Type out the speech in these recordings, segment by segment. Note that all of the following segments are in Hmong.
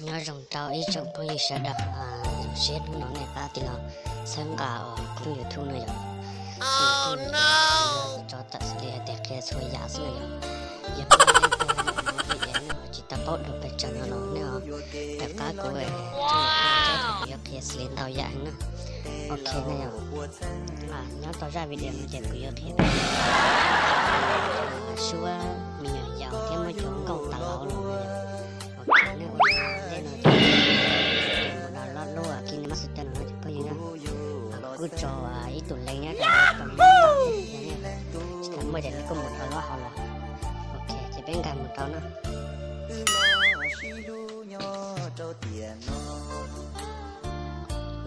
Nyob zoo rau ib tsoom phooj ywg sawv daws, zoo siab hnub no nej pab tig los txhawb nqa kuv YouTube no yom. Tso tawm xws li hais tias qhia txhua yam xwb no yom. Yog nej leej twg mus ua video nej tsis tau paub dua pes tsawg no los nej ho rov qab kuv, kuv yuav qhia xws li ntau yam heev na. Ok no yom. Nyob rau zaj video no ces kuv yuav qhia suab me nyuam yaus thiab muaj cov nkauj tas los no yom. Ok, nej ua ntej no ces mus download lub KineMaster no cov phooj ywg na. Kuv kuj tso ib tug link nyob rau tom no, yog nej tsis tau muaj ces nej kuj mus download hauv los. Ok, ces peb nkag mus rau na. Wb los sib hlub nyob rau tiam no,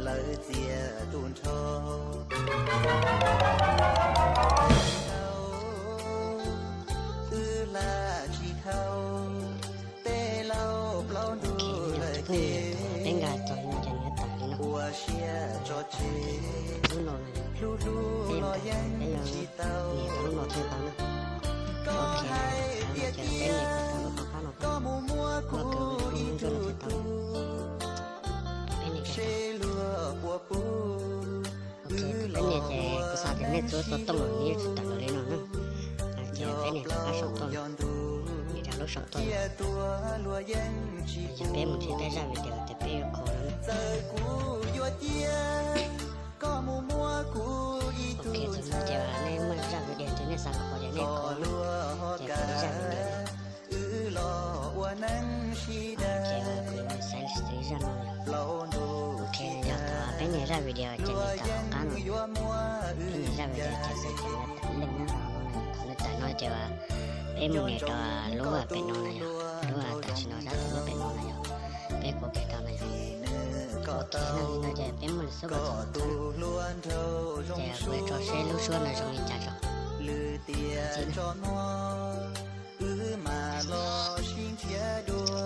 lawv txias tu nrho, wb hla tsis dhau, tej laug plaub ntug lawm ces, peb nkag tau no ces nws tawm li no, ua siab tso tseg, hlub hlub los yeej tsis tau, nias rau lub no thiaj tau na. Ok, no ces peb nias kiag rau lub qhov qab no, koj mus muab kuv ib lub ntsuab no thiaj tau. Peb nias kiag rau. Ok, thaum peb nias ces kuv xav tias nej txhua xov tooj los nws yeej tsis tawm los li no na. Ces peb nias rau qab saum toj, nias rau lub saum toj. Yog peb mus nrhiav tej zaj video tias peb yuav qhuas no na. Ok, txog no ces nej muaj zaj video ces nej xav qhuas ces nej qhuas na. Ces kuv ib zaj video na. Ces kuv yuav xaiv xws li zaj no yom. Ok, yog thaum peb nias zaj video ces nws tawm hauv qab no. Peb nias zaj video ces xwb ces nws tawm leej nyob rau no na. Thaum nws tawm no ces peb mus nias rau lub pem no na yom. Lub tam sim no zaj tawm lub pem no na yom. Peb kuav kiag rau na yom. Ok, no ces peb muab nws xub kom txog no. Ces kuv yuav tso seb lub suab no zoo li cas tso. Wb mam los sib nrhiav dua,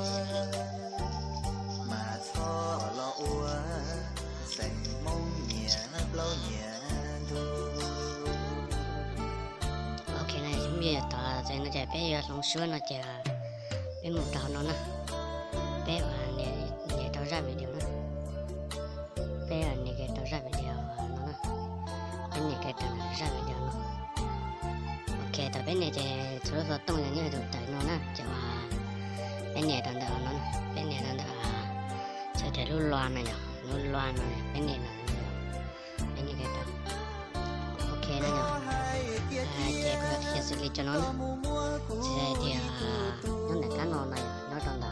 mas txhob los ua xeem Hmoob nyias plaub nyias ntug. Ok, no yog thaum no ces peb yuav hloov suab no ces peb mus rau no na. Peb nias rau zaj video na. Peb nias kiag rau zaj video no na. Peb nias kiag rau zaj video no. Ok, thaum peb nias ces txhua lub xov tooj yog nyob tus tawm no na ces peb nias rau ntawm no na, peb nias rau ntawm, txhais tias lub loa no yom, lub loa no peb nias no, peb nias kiag rau. Ok no yom. Ces kuv yuav qhia xws li cov no na. Tsis hais tias nyob ntawm kab no no yom, nyob rau ntawm tes no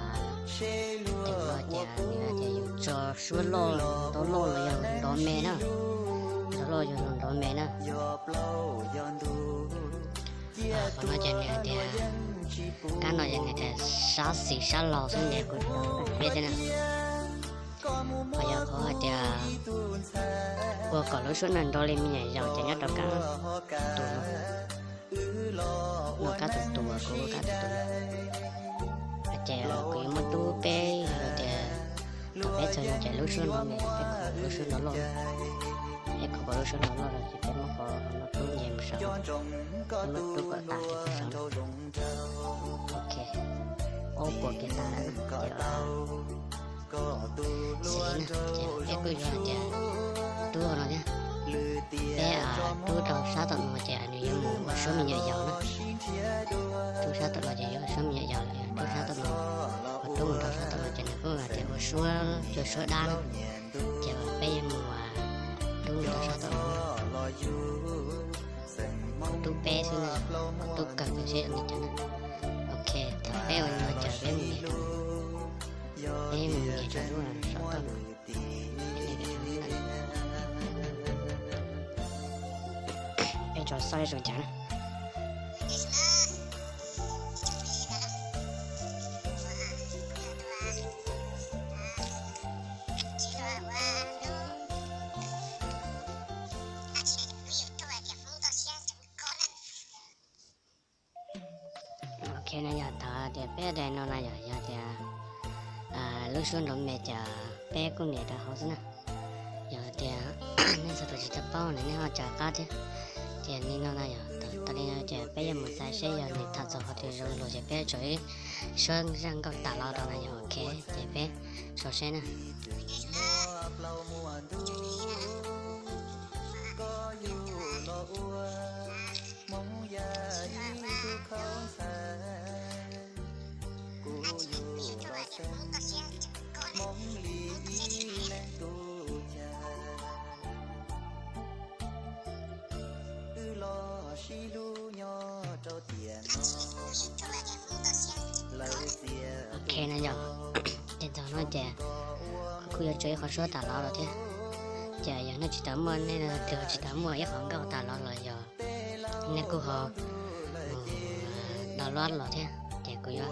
ces nws hais tias yus tso suab loj, nrov loj los yog nrov me na. Nrov loj yog nrov me na. Qhov no ces nws hais tias, kab no ces nws tias sab xis sab laug xwb ces kuv tso peb thiab na. Ho yog qhov hais tias ua kom lub suab no nrov li me nyuam yaus ces nyob rau kab tus no. No kab tus tus, kuv ua kab tus tus no. Ces kuv yuav muab rub peb, yog tias thaum peb txog no ces lub suab nrov me, peb khov kom lub suab nrov loj, peb khov kom lub suab nrov loj no ces peb muab qhov no rub nce mus saud, muab rub kom tas kiag saud. Ok, ob puas kiag tas lawm ces xws li na, ces peb kuj yuav hais tias rub hauv no thiab. Peb rub rau sab tom no ces nws yuav mus ua suab me nyuam yaus na. Rub sab tom no ces yuav ua suab me nyuam yaus, rub sab tom no, rub mus rau sab tom no ces nws kuj hais tias ua suab cua suab dab na. Ces peb yuav mus rub mus rau sab tom no, kuv rub peb xwb na, kuv rub kawg kiag seb zoo li cas na. Ok, thaum peb ua li no ces peb mus nias rau, peb mus nias rau lub saum toj no. Peb tso xauj zoo cas na. Ok, no yog thaum tias peb dai no na yom, yog tias lub suab nrov me ces peb kuj nias rau hauv xwb na. Yog tias nej txhua tus tsis tau paub no nej ho rov qab thiab. Ces li no na yom, thaum tas li no ces peb yuav mus xaiv seb yog nws tham txog qhov twg zoo luag ces peb tso ib suab zaj nkauj tas los rau na yom. Ok, ces Los saib na. Koj yug los ua Hmoob yam ib tug khaub ntxhais, kuv yug los xeeb Hmoob li ib leeg tub cag. Wb los sib hlub nyob rau tiam no, lawv txias. Ok no yog, ces txog no ces kuv kuj yuav tso ib qho suab tas los los thiab. Ces yog nej tsis tau muaj, nej twg tsis tau muaj ib qho nkauj tas los los yog nej kuj ho download los thiab. Ces kuv yuav,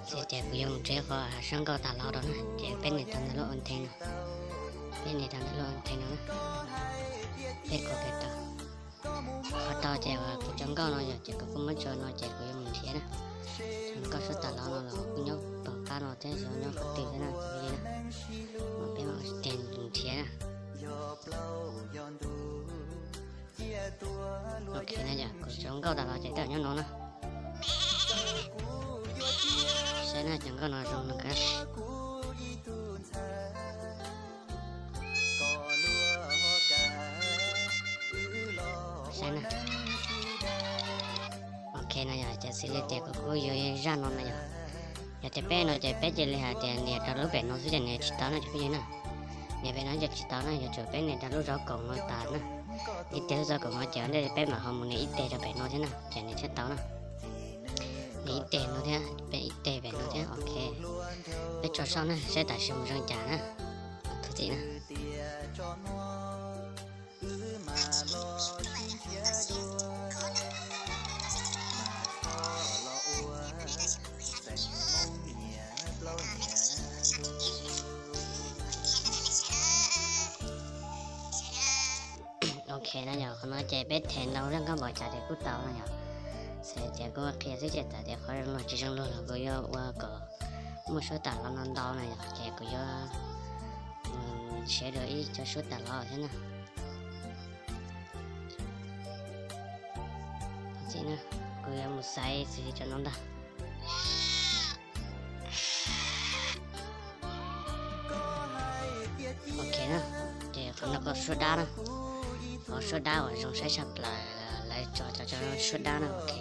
ces kuv yuav mus tso ib qho suab nkauj tas los rau na, ces peb nias rau ntawm lub ua nthe no, peb nias rau ntawm lub ua nthe no na, peb kom pem rau. Qhov rau ces uas kuv cov nkauj no yog ces kuv kuj muab tso no ces kuv yuav mus nrhiav na. Cov nkauj suab tas los no los kuj nyob tom qab no thiab, nyob qhov twg thiab na, kuv li na, peb mam tig nrhiav na. Ok na, yog kuv cov nkauj tas los ces twb nyob no na. Saib na, cov nkauj no zoo no ka. Saib na. Ok no yog ces xws li tias kuv kuj yuav zaj no no yog, yog tias peb no ces peb cia li hais tias nias rau lub pem no xwb ces nias tsis tau na cov phooj ywg na. Nias pem no ces tsis tau na, yuav tsum peb nias rau lub zov koom no tas na. Ib teg lub zov koom no ces ua ntej peb mam ho mus nias ib teg rau pem no thiab na ces nias thiaj tau na. Nias ib teg no thiab, peb ib teg pem no thiab. Ok, peb tso saib na, saib tam sim mus zoo cas na. Thov txim na. Ok no yog, qhov no ces peb them ntau zaj nkauj npaum cas ces kuj tau no yog. Xws li tias kuv qhia xwb ces txawm tias qhov zoo luag tsis zoo luag los kuv yuav ua kom muaj suab tas los no ntau no yog ces kuv yuav siv dua ib co suab tas los thiab na. Kuv yuav mus xaiv xws li cov no ntag. Ok na, ces qhov no qhov suab dab na, qhov suab dab uas zoo saib tshaj plaws lawv tso cov suab dab na. Ok.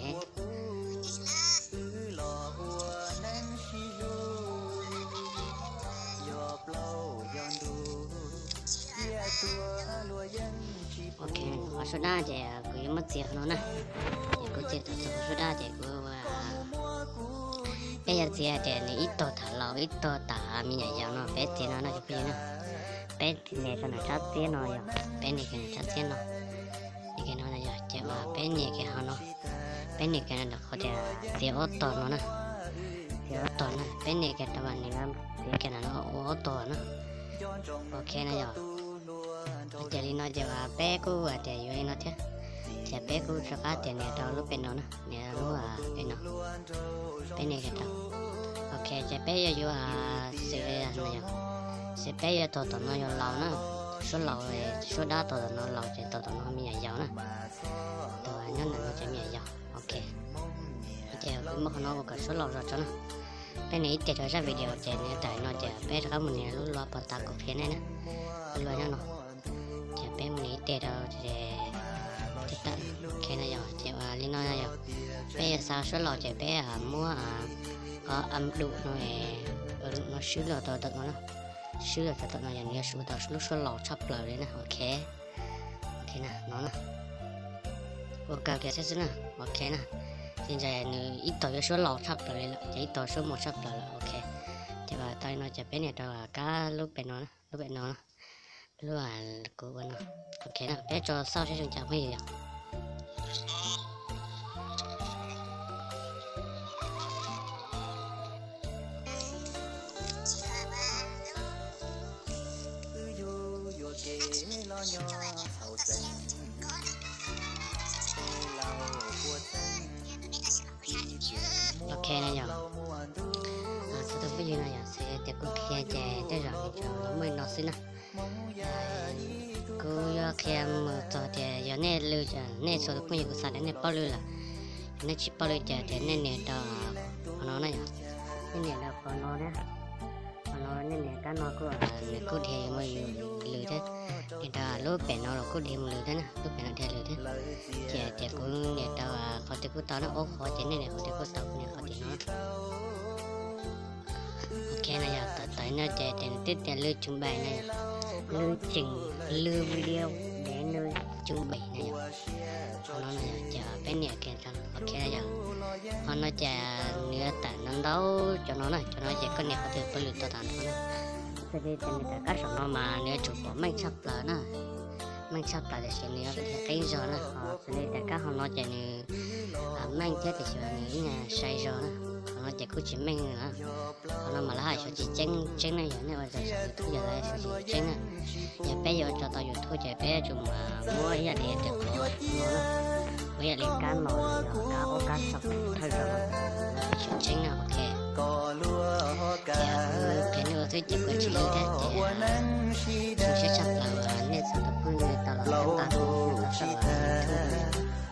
Ok, qhov suab dab ces kuv yuav muab txiav qhov no na. Ces kuv txiav tau qhov suab dab ces kuv, peb yuav txiav tias nws ib tog tham laus ib tog tham me nyuam yaus no, peb txiav no no cov phooj ywg na. Peb nias rau nram tsab txiab no yog, peb nias kiag nram tsab txiab no. Nias kiag no yog ces uas peb nias kiag qhov no, peb nias kiag nram qhov tias txiav ob tog no na. Txiav ob tog na, peb nias kiag rau nws txiav kiag nram no ua ob tog na. Ok no yog. Ces li no ces uas peb kuj hais tias yuav li no thiab, ces peb kuj rov qab tias nias rau lub pem no na, nias lub pem no, peb nias kiag rau. Ok, ces peb yuav yuav xws li no yog, xws peb yuav tog tom no yog laus na, suab laus, suab dab tog tom no laus ces tog tom no me nyuam yaus na, tog nyob ntawm no ces me nyuam yaus. Ok, ces kuv muab qhov no ua kom suab laus zog tso na. Peb nias ib teg rau zaj video ces nws tawm no ces peb rov qab mus nias lub luag pos tas kuv qhia nej na, lub luag nyob no. Ces peb mus nias ib teg rau, ok no yog, ces uas li no yog, peb yuav xa suab laus ces peb muab qhov am dum no, no swb los tau tom no na, swb los tau tom no yog nws yuav ua tau lub suab laus tshaj plaws li na. Ok, ok na, no na, ua kawg kiag xwb xwb na. Ok na, ces ntshai nws ib tog yuav suab laus tshaj plaws li lawm, ces ib tog suab muag tshaj plaws lawm. Ok, ces uas tau li no ces peb nias rau kab lub pem no, lub pem no, lub kuv ua no. Ok na, peb tso xauj saib zoo cas phooj ywg yog. Ok no yog, txhua tus phooj ywg no yog xws tias kuv qhia ces tej zaum nws tsuas los muaj li no xwb na. Kuv yuav qhia mus txog tias yog nej lwm, nej txhua tus phooj ywg kuv xav tias nej paub lwm lawm, nej tsis paub lwm ces tias nej nias rau qhov no na yog, nej nias rau qhov no thiab, qhov no nej nias kab No kuj, nws kuj dhia mus lwm thiab, li rau lub pem no los kuj dhia mus lwm thiab na, lub pem no dhia lwm thiab. Ces, ces kuv nias rau qhov twg kuj tau na, ob qhov ces nej nias qhov twg kuj tau, kuv nias qhov tim no. Ok no yog tawm tawm no ces, ces nws twb tias lwm tsum npaim no yog lwm tsum, lwm video de lwm tsum npaim no yog. Qhov no no yog ces peb nias kiag rau ok no yog. Qhov no ces nws yuav tawm ntau ntau cov no na, cov no ces koj nias qhov twg pawg lwm tau tas ntau na. Xws li tias nws tawm kab saum no mas nws yuav tsum pom meej tshaj plaws na, meej tshaj plaws tiam sis nws yuav qhib zog na. Ho xws li tias kab hauv no ces nws meej thiab tiam sis nws ib nyuag sai zog na. Qhov no ces kuj tsis meej na. Qhov no mas lawv hais suav tsis tseeb, tseeb ne yog nej ua zog saum YouTube yog lawv suav tsis tseeb na. Yog peb yuav ua tso tau YouTube ces peb yuav tsum muab ib yam li tias qhov no, muab ib yam li kab no, kab ob kab saum thawj zaug no, suav tseeb na. Ok, ces qhia nej ua xwb ces kuv tsis hais thiab ces zoo siab tshaj plaws uas nej txhua tus phooj ywg tau los saib tau saib YouTube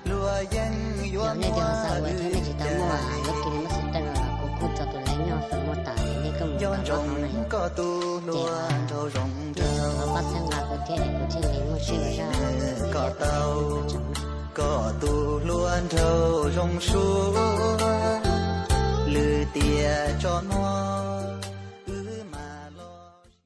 no. Yog nej twb ho xav ua thiab nej tsis tau muaj lub Kinemaster no los kuv kuj tso tus link nyob saum muaj tas es nej kuj mus download hauv na yom. Ces nej tsuas pab txhawb nqa kuv thiab es kuv thiaj li muaj siab ua zaj video rau nej tau tsav na. Koj tus hluas nraug zoo suab, lwm tiam tso no